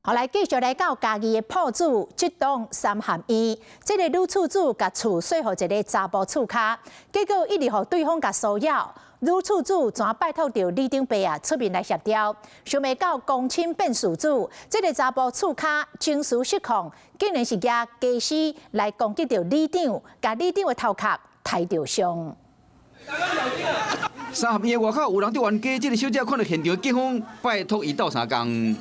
後來繼續來到嘉義的朴子這棟三合院，這个女厝主共厝稅予一个查埔厝跤，結果一直予對方共騷擾，女厝主怎拜託著里長伯啊出面來協調，想袂到公親變事主，這个查埔厝跤情緒失控，竟然是舉家私來攻擊著里長，共里長的頭殼刣著傷。三合院外口有人佇冤家，這个小姐看著現場警方拜託伊鬥相共。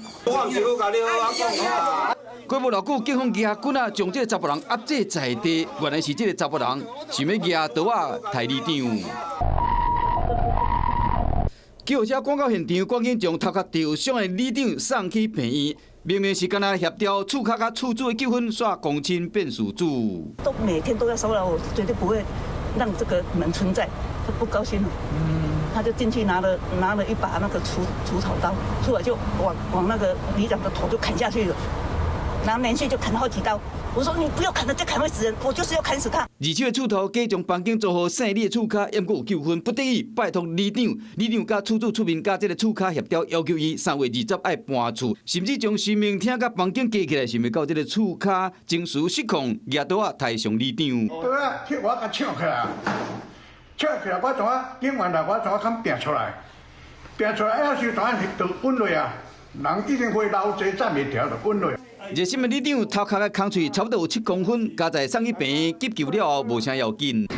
過無偌久，警方舉棍仔將這个查埔人壓制在地，原來是這个查埔人想欲舉刀仔刣里長。救護車趕到現場，趕緊將頭殼著傷的里長送去病院。明明是干焦協調厝跤佮厝主的糾紛，煞公親變事主。都每天都要騷擾我，絕對不會讓這個門存在。他不高興了，他就進去拿了一把那個除草刀，出來就往那個里長的頭就砍下去了，然後連續就砍了好幾刀。我說你不要砍了，再砍會死人，我就是要砍死他。二手的厝頭假將房間租予姓李的厝跤，猶閣有糾紛，不得已拜託里長，里長佮厝主出面佮這个厝跤協調，要求伊3月20愛搬厝，甚至將神明廳佮房間加起來，想袂到這个厝跤情緒失控，舉刀仔刣傷里長。對啊，去我共搶起來，搶起來，我怎啊警員來，我怎啊敢拼出來？拼出來，後時怎啊就滾落啊？人一定會老濟站袂牢，就滾落。熱心的里長頭殼的空喙差不多有7公分，佳哉送去病院急救了後無啥要緊。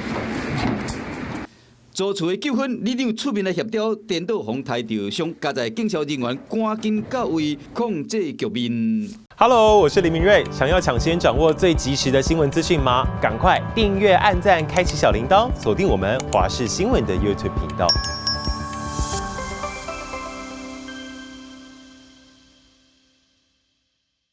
租厝的糾紛，里長出面來協調，顛倒予刣著傷，佳哉警消人員趕緊到位控制局面。 Hello，我是林明瑞，想要搶先掌握最及時的新聞資訊嗎？趕快訂閱、按讚、開啟小鈴鐺，鎖定我們華視新聞的 YouTube 頻道。